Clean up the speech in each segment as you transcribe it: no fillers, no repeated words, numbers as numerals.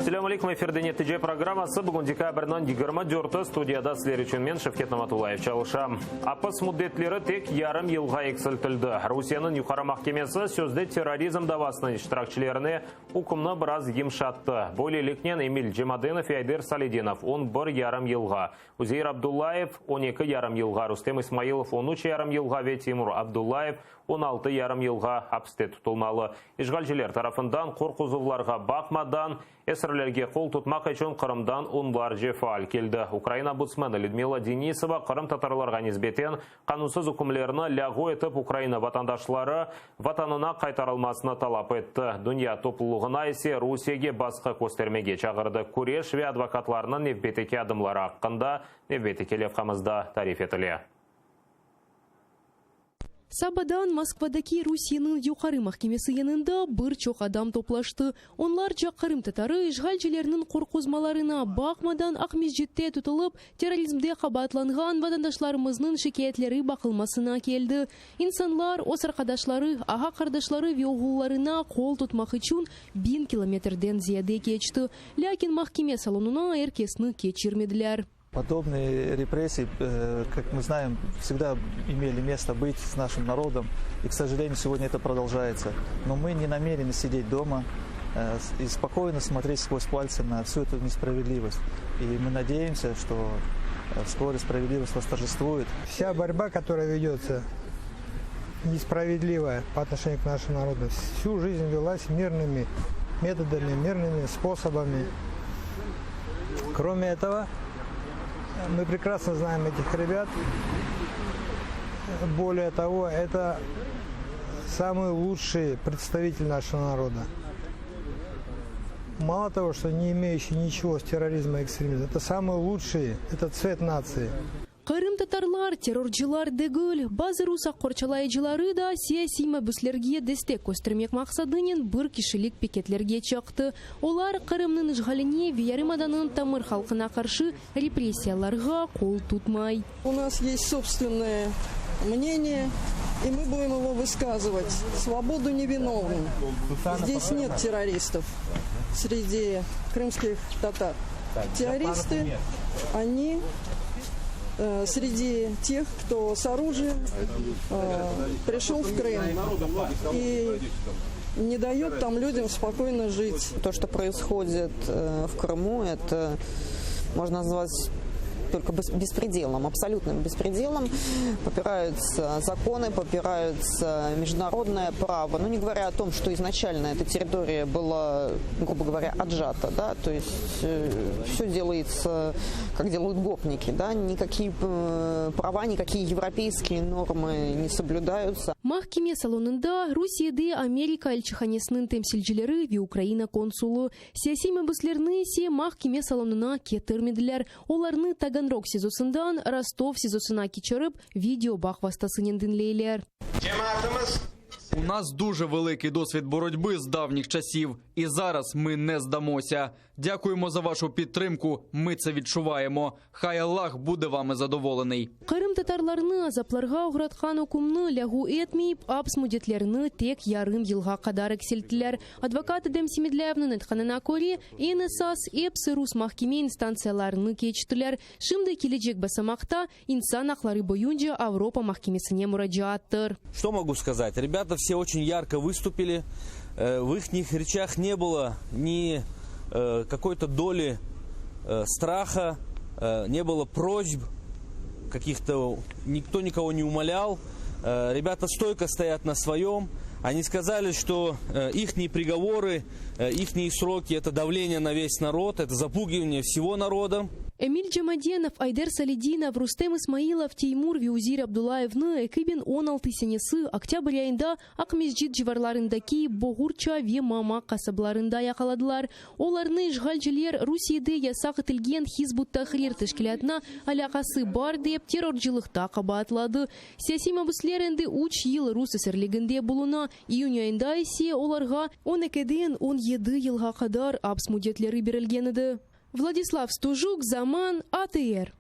Selâm aleyküm, efirde Netice programması. Bugün dekabrniñ 24-i, studiyada sizler içün men, Şevket Namatullayev, çalışam. Apis müddetleri tek yarım yılğa eksiltildi. Rusiyeniñ Yuqarı mahkemesi sözde terrorizm davasınıñ iştirakçilerine ükümni biraz yımşattı. Böyleliknen, Emil Cemadenov ve Ayder Saledinov on bir yarım yılğa, Üzeir Abdullayev on eki yarım yılğa, Rustem İsmailov on üç yarım yılğa ve Timur Abdullayev 16 yarım yılğa apiste tutulmalı. İşğalciler tarafından qorquzuvlarğa baqmadan, esirlerge qol tutmaq içün Qırımdan onlarce faal keldi. Ukraina ombudsmeni Lüdmila Denisova qırımtatarlarğa nisbeten qanunsız ükümlerni lâğu etip, Ukraina vatandaşları Vatanına qaytarılmasını talap etti, dünya toplulığına ise Rusiyege basqı köstermege çağırdı. Küreş ve advokatlarnıñ nevbetteki adımları aqqında nevbetteki levhamızda tarif etile. Sabadan Moskvadaki Rusiyeniñ Yuqarı mahkemesi yanında bir çoq adam toplaştı. Onlarca qırımtatarı işğalcilerniñ qorquzmalarına baqmadan Aqmescitte tutulıp, terrorizmde qabaatlanğan vatandaşlarımıznıñ şikâyetleri baqılmasına keldi. İnsanlar öz arqadaşları, ağa-qardaşları ve oğullarına qol tutmaq içün biñ kilometrden ziyade keçti. Lâkin mahkeme salonına er kesni keçirmediler. Подобные репрессии, как мы знаем, всегда имели место быть с нашим народом, и, к сожалению, сегодня это продолжается. Но мы не намерены сидеть дома и спокойно смотреть сквозь пальцы на всю эту несправедливость. И мы надеемся, что вскоре справедливость восторжествует. Вся борьба, которая ведется, несправедливая по отношению к нашему народу, всю жизнь велась мирными методами, мирными способами. Кроме этого, мы прекрасно знаем этих ребят. Более того, это самые лучшие представители нашего народа. Мало того, что не имеющие ничего с терроризмом и экстремизмом, это самые лучшие, это цвет нации. Qırımtatarlar terrorcılar degil. Bazı rus aq qorçalayıcıları da siyasiy mabüslerge destek köstermek maqsadınen bir kişilik piketlerge çıqtı. Olar Qırımnıñ işğaline ve yarımadanıñ tamır halqına qarşı repressiyalarğa qol tutmay. U nas есть собственное мнение, и мы будем его высказывать. Свободу невиновным. Здесь нет террористов среди крымских татар. Террористы, они среди тех, кто с оружием пришел в Крым и не дает там людям спокойно жить. То, что происходит в Крыму, это можно назвать только беспределом, абсолютным беспределом. Попираются законы, попираются международное право. Ну, не говоря о том, что изначально эта территория была, грубо говоря, отжата, да, то есть все делается, как делают гопники, да, никакие права, никакие европейские нормы не соблюдаются. Mahkeme salonında Rusiyede Amerika elçihanesiniñ temsilcileri ve Ukraina konsulı. Siyasiy mabüslerni ise mahkeme salonına ketirmediler. Olarnı Taganrog SİZOsından Rostov SİZOsına keçirip, video bağ vastasınen diñleyler. Cemaatımız. У нас дуже великий досвід боротьби з давніх часів, і зараз ми не здамося. Дякуємо за вашу підтримку. Ми це відчуваємо. Хай Аллах буде вами задоволений. Qırımtatarlarnı azaplarğa oğratqan ükümni lâğu etmeyip, aps müddetlerini tek yarım yılğa qadar eksilttiler. Advokat Edem Semedlâyevniñ aytqanına köre, eñ esas, episi rus mahkeme instantsiyalarını keçtiler. Şimdi kelecek basamaqta, İnsan aqları boyunca Avropa mahkemesine muracaattır. Что могу сказать? Ребята все очень ярко выступили. В ихних речах не было ни какой-то доли страха, не было просьб каких-то, никто никого не умолял. Ребята стойко стоят на своем. Они сказали, что ихние приговоры, ихние сроки – это давление на весь народ, это запугивание всего народа. Emil Cemadenov, Ayder Saledinov, Rustem İsmailov, Teymur ve Uzeir Abdullayevni 2016 senesi oktâbr ayında Aqmescit civarlarındaki Boğurça ve Mamaq qasabalarında yaqaladılar. Olarnı işğalciler Rusiyede yasaq etilgen Hizb ut-Tahrir teşkilâtına alâqası bar dep terrorcılıqta qabaatladı. Siyasiy mabüsler endi üç yıl rus esirliginde buluna, iyün ayında ise olarğa on ekiden on yedi yılğa qadar aps müddetleri berilgen edi. Vladislav Stujuk, Zaman, ATR.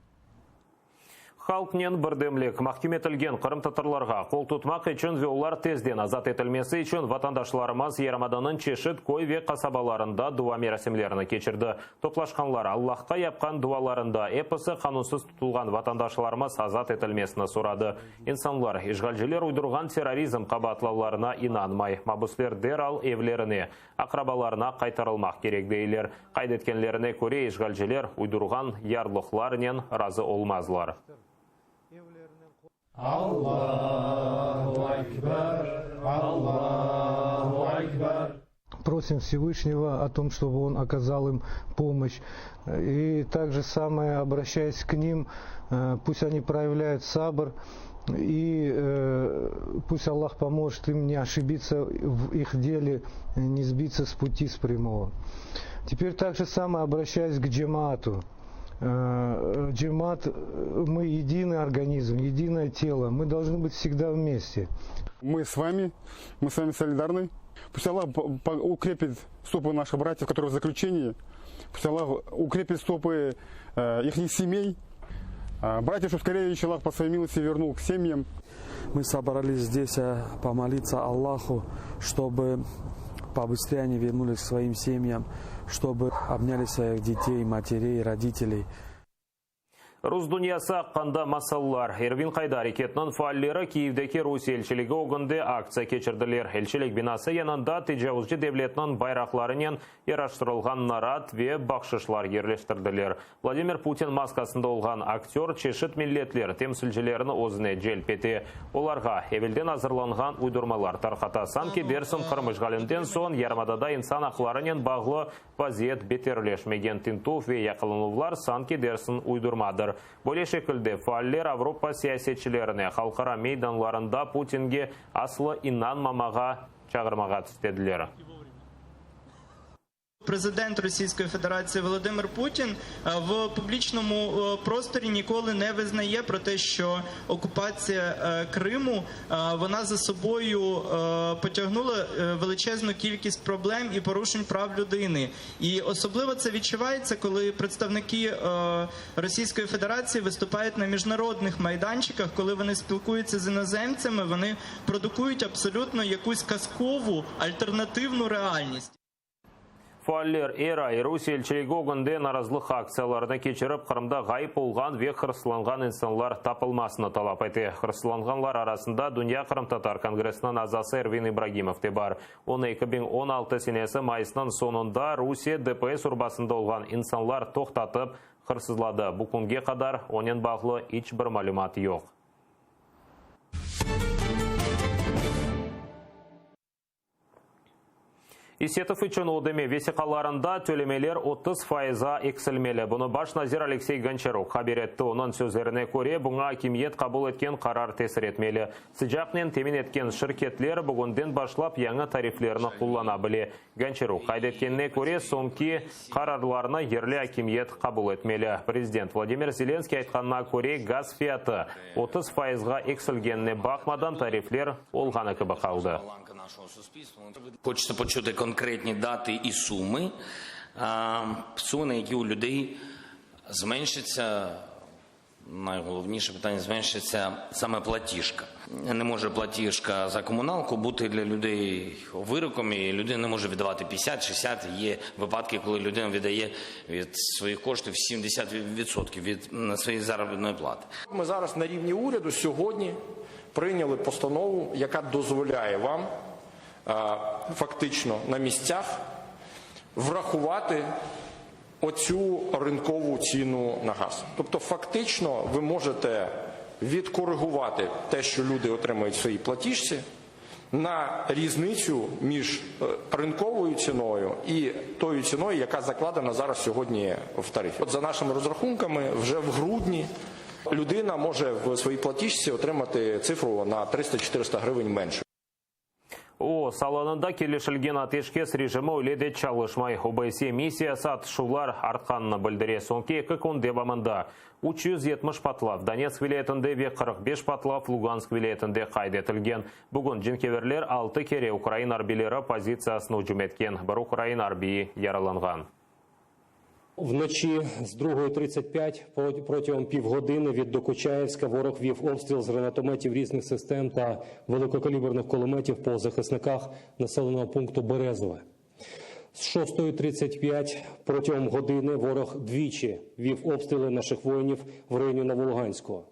Halqnen birdemlik, mahküm etilgen qırımtatarlarğa qol tutmaq içün ve olar tezden azat etilmesi içün vatandaşlarımız yarımadanıñ çeşit köy ve qasabalarında dua merasimlerini keçirdi. Toplaşqanlar Allahqa yapqan dualarında episi qanunsız tutulğan vatandaşlarımız azat etilmesini soradı. İnsanlar işğalciler uydurğan terrorizm qabaatlavlarına inanmay, mabüsler deral evlerine, aqrabalarına qaytarılmaq kerek, deyler. Qayd etkenlerine köre, işğalciler uydurğan yarlıqlarnen razı olmazlar. Просим Всевышнего о том, чтобы он оказал им помощь. И так же самое, обращаясь к ним, пусть они проявляют сабр, и пусть Аллах поможет им не ошибиться в их деле, не сбиться с пути с прямого. Теперь так же самое обращаясь к джемаату. Джемаат, мы единый организм, единое тело, мы должны быть всегда вместе. Мы с вами, мы с вами солидарны. Пусть Аллах укрепит стопы наших братьев, которые в заключении. Пусть Аллах укрепит стопы их семей. Братья, чтобы скорее Аллах по своей милости вернул к семьям. Мы собрались здесь помолиться Аллаху, чтобы побыстрее они вернулись к своим семьям, чтобы обняли своих детей, матерей, родителей. Rus dünyası aqqında masallar. Ervin qayda areketiniñ faalleri Kiyevdeki Rusiye elçiligi ögünde aktsiya keçirdiler. Elçilik binası yanında tecavuzcı devletniñ bayraqlarınen yaraştırılğan narat ve bahşışlar yerleştirdiler. Vladimir Putin maskasında olğan aktör çeşit milletler temsilcilerini özüne celp ete. Olarğa evelden azırlanğan uydurmalar tarqata. Sanki dersiñ Qırım işğalinden soñ yarımadada insan aqlarınen bağlı Vaziyet beterleşmegen, tintüv ve yaqalanuvlar sanki dersiñ uydurmadır. Böyle şekilde faaller Avropa siyasetçilerine halqara meydanlarında Putinge aslı inanmamağa çağırmağa istediler. Президент Російської Федерації Володимир Путін в публічному просторі ніколи не визнає про те, що окупація Криму вона за собою потягнула величезну кількість проблем і порушень прав людини. І особливо це відчувається, коли представники Російської Федерації виступають на міжнародних майданчиках, коли вони спілкуються з іноземцями, вони продукують абсолютно якусь казкову альтернативну реальність. Faaller er ay Rusiye elçiligi ögünde narazılıq aktsiyalarını keçirip, Qırımda ğayıp olğan ve hırsızlanğan insanlar tapılmasını talap ete. Hırsızlanğanlar arasında Dünya qırımtatar kongressiniñ azası Ervin İbragimov de bar. Onı 2016 senesi mayısnıñ soñunda Rusiye DPS urbasında olğan insanlar toqtatıp, hırsızladı. Bu künge qadar onen bağlı iç bir malümat yoq. İsetov içün ödeme vesiqalarında tölemeler 30 fayıza eksilmeli. Bunı baş nazir Aleksey Gonçaruk haber etti. Onıñ sözlerine köre, buña akimiyet qabul etken qarar tesir etmeli. Sıcaqnen temin etken şirketler bugünden başlap yañı tariflerni qullana bile. Gonçaruk qayd etkenine köre, soñki qararlarnı yerli akimiyet qabul etmeli. Prezident Vladimir Zelenskiy aytqanına köre, gaz fiyatı 30 fayızğa eksilgenine baqmadan tarifler olğanı kibi qaldı. Хочеться почути конкретні дати і суми, суми, на які у людей зменшиться, найголовніше питання, зменшиться саме платіжка. Не може платіжка за комуналку бути для людей вироком, і людина не може віддавати 50-60. Є випадки, коли людина віддає від своїх коштів 70% від своєї заробітної плати. Ми зараз на рівні уряду сьогодні прийняли постанову, яка дозволяє вам фактично на місцях врахувати оцю ринкову ціну на газ. Тобто фактично ви можете відкоригувати те, що люди отримують в своїй платіжці, на різницю між ринковою ціною і тою ціною, яка закладена зараз сьогодні в тарифі. От за нашими розрахунками, вже в грудні людина може в своїй платіжці отримати цифру на 300-400 гривень менше. O, alanında kelişilgen ateşkes rejimi öyle de çalışmay. OBSE missiyası atışuvlar artqanını bildire. Soñki eki kün devamında 370 patlav Donetsk vilâyetinde ve 45 patlav Lugansk vilâyetinde qayd etilgen. Bugün cenkâverler altı kere ukrain arbiyleri pozitsiyasına ücüm etken. Bir ukrain arbiyi yaralanğan. Вночі з 2:35 протягом півгодини від Докучаєвська ворог вів обстріл з гранатометів різних систем та великокаліберних кулеметів по захисниках населеного пункту Березове. З 6:35 протягом години ворог двічі вів обстріли наших воїнів в районі Новолуганського.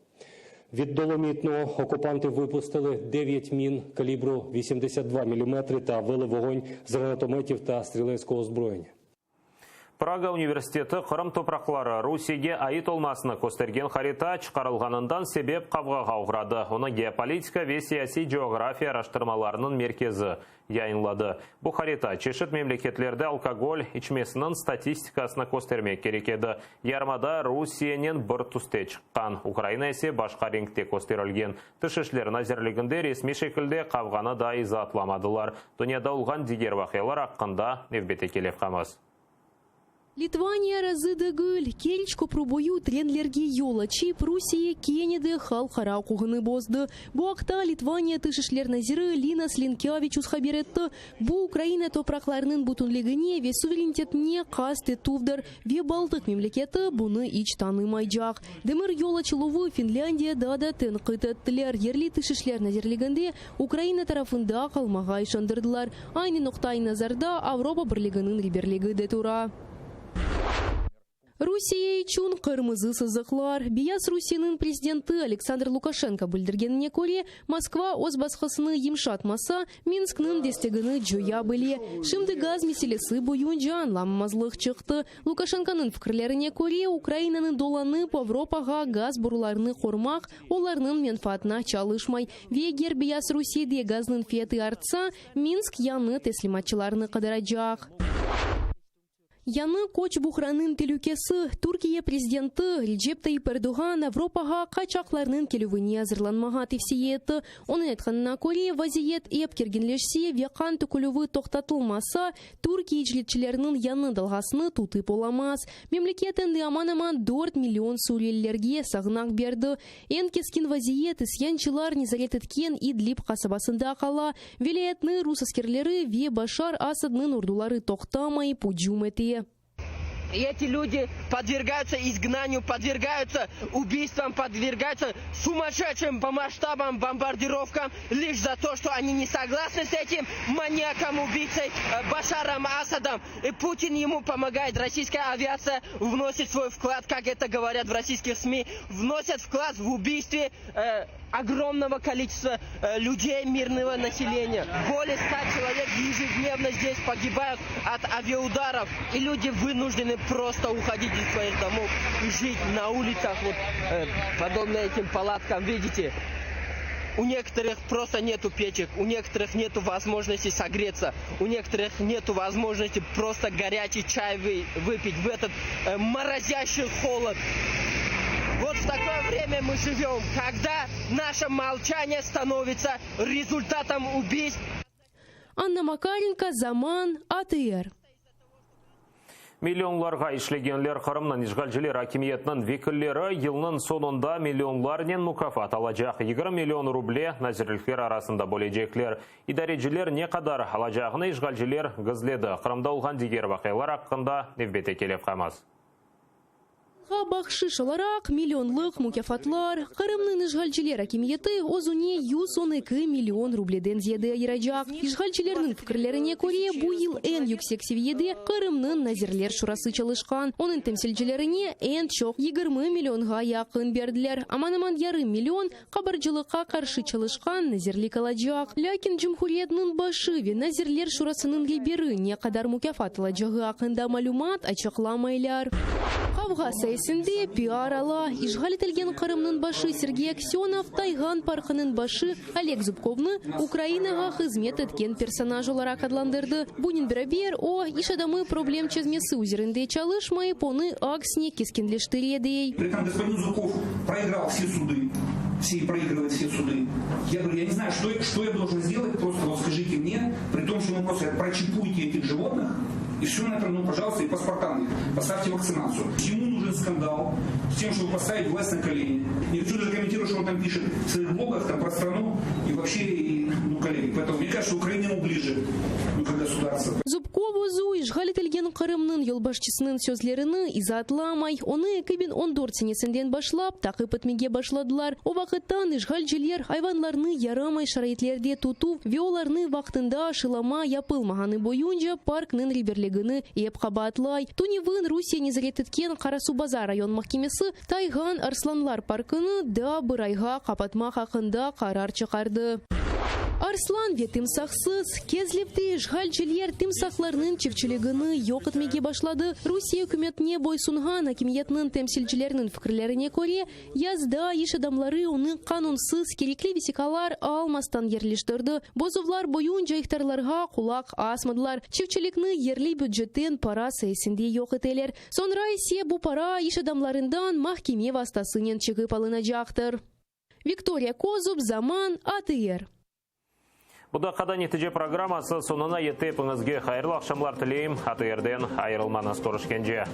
Від Доломітного окупанти випустили 9 мін калібру 82 міліметри та вели вогонь з гранатометів та стрілецького озброєння. Прага universiteti Qırım topraqları Rusiyege ait olmasını köstergen harita çıqarılğanından sebep qavğağa oğradı. Onı Geopolitika ve siyasiy coğrafiya araştırmalarınıñ merkezi yayınladı. Bu harita çeşit memleketlerde alkogol içmesiniñ statistikasını köstermek kerek edi. Yarımada Rusiyenen bir tüste çıqqan, Ukraina ise başqa renkte kösterilgen. Tış işler nazirliginde resmiy şekilde qavğanı daa izaatlamadılar. Dünyada olğan diger vaqialar aqqında nevbetteki levhamız. Litvaniya razı degil, Kerç köprü boyu trenlerge yol açıp, Rusiye kene de halqara uquğını bozdı. Bu aqta Litvaniya Tış işler naziri Linas Linkâviçus haber etti. Bu, Ukraina topraqlarınıñ bütünligine ve suverenitetine qast etüvdir ve Baltıq memleketi bunı iç tanımaycaq. Demir yol açıluvı Finlândiyada da tenqit ettiler, yerli Tış işler nazirliginde Ukraina tarafında qalmağa işandırdılar. Aynı noqta-i nazarda Avropa Birliginiñ reberligi de tura. Rusiye içün qırmızı sızıqlar. Beyaz Rusiyeniñ prezidenti Aleksandr Lukaşenko bildirgenine köre, Moskva öz basqısını yımşatmasa, Minskniñ destegini coya bile. Şimdi gaz meselesi boyunca añlamamazlıq çıqtı. Lukaşenkonıñ fikirlerine köre, Ukrainanı dolanıp Avropağa gaz borularını qurmaq olarnıñ menfaatına çalışmay. Ve eger Beyaz Rusiyede gaznıñ fiyatı artsa, Minsk yañı teslimatçılarnı qıdıracaq. Yañı köç buhranıñ telükesi, Türkiye prezidenti Recep Tayyip Erdoğan Avropağa qaçaqlarnıñ kelüvine azırlanmağa tevsiye etti. Onıñ aytqanına köre, vaziyet ep kerginleşse ve qan tökülüvi toqtatılmasa, Türkiye icretçileriniñ yañı dalğasını tutıp olamaz. Memleket endi aman-aman 4 million suriyelilerge sağınaq berdi. Eñ keskin vaziyet isyançılar nezaret etken İdlib qasabasında qala. Vilâyetni rus askerleri ve Başar Asadnıñ orduları toqtamayıp ücüm ete. Эти люди подвергаются изгнанию, подвергаются убийствам, подвергаются сумасшедшим по масштабам бомбардировкам лишь за то, что они не согласны с этим маньяком-убийцей э, Башаром Асадом. И Путин ему помогает. Российская авиация вносит свой вклад, как это говорят в российских СМИ, вносят вклад в убийстве э, огромного количества э, людей, мирного населения. Более 100 человек ежедневно здесь погибают от авиаударов. И люди вынуждены просто уходить из своих домов и жить на улицах, вот, э, подобно этим палаткам, видите. У некоторых просто нету печек, у некоторых нету возможности согреться, у некоторых нету возможности просто горячий чай вы, выпить в этот э, морозящий холод. Вот в такое время мы живем, когда наше молчание становится результатом убийств. Анна Макаренко, Заман, АТР. Millionlarğa işlegenler Qırımnıñ işğalciler akimiyetiniñ vekilleri yılnıñ soñunda millionlarnen mukâfat alacaq. 20 million ruble nazirlikler arasında bölecekler. İdareciler ne qadar alacağını işğalciler gizledi. Qırımda olğan diger vaqialar aqqında nevbetteki levhamız. Bahşış olaraq millionlıq mukâfatlar Qırımnıñ işğalciler akimiyeti özüne 112 million rubleden ziyade ayıracaq. İşğalcilerniñ fikirlerine köre, bu yıl eñ yüksek seviyede Qırımnıñ Nazirler Şurası çalışqan. Onıñ temsilcilerine eñ çoq 20 millionğa yaqın berdiler. Aman-aman yarım million qabarcılıqqa qarşı çalışqan nazirlik alacaq. Lâkin cumhuriyetniñ başı ve Nazirler Şurasınıñ reberi ne qadar mukâfat alacağı aqqında malümat açıqlamaylar. Qavğa sayesinde piar ala. İşğal etilgen Qırımnıñ başı Sergey Aksenov Taygan parkınıñ başı Oleg Zubkovnı Ukrainağa hızmet etken personaj olaraq adlandırdı. Bunen beraber, o, iş adamı problem çezmesi üzerinde çalışmayıp, onı aksine keskinleştire, dey. При этом господин Зубков проиграл все суды, все и проигрывает все суды. Я говорю, я не знаю, что, что я должен сделать, просто вот скажите мне, при том, что он просто прочипуйте этих животных, и все на этом, ну, пожалуйста, и паспортам их, поставьте вакцинацию. Ему нужен скандал с тем, чтобы поставить власть на колени. Не хочу даже комментировать, что он там пишет в своих блогах там, про страну и вообще, и, ну, коллеги. Поэтому мне кажется, Украина ему ближе, ну, как государство. Зубков. Rostov özü işğal etilgen Qırımnıñ yolbaşçısınıñ sözlerini izaatlamay. Onı 2014 senesinden başlap taqip etmege başladılar. O vaqıttan işğalciler ayvanlarnı yaramay şaraitlerde tutuv ve olarnı vaqtında aşılama yapılmağanı boyunca parknıñ reberligini ep qabaatlay. Tünevin Rusiye nezaret etken Qarasuvbazar rayon mahkemesi Taygan arslanlar parkını daa bir ayğa qapatmaq aqqında qarar çıqardı. Arslan ve timsahsız, Kezlevde işğalciler timsahlarnıñ çiftçiligini yoq etmege başladı. Rusiye ükümetine boysunğan akimiyetniñ temsilcileriniñ fikirlerine köre, yazda iş adamları onı qanunsız, kerekli vesiqalar almastan yerleştirdi. Bozuvlar boyunca ihtarlarğa qulaq asmadılar. Çiftçilikni yerli bücetten para sayesinde yoq eteler. Soñra ise bu para iş adamlarından mahkeme vastasınen çekip alınacaqtır. Viktoriya Kozub, Zaman, ATR. Bu daqqada Netice programması soñuna yetti. Epiñizge hayırlı aqşamlar tileyim. ATRden ayırılmañız. Körüşkence.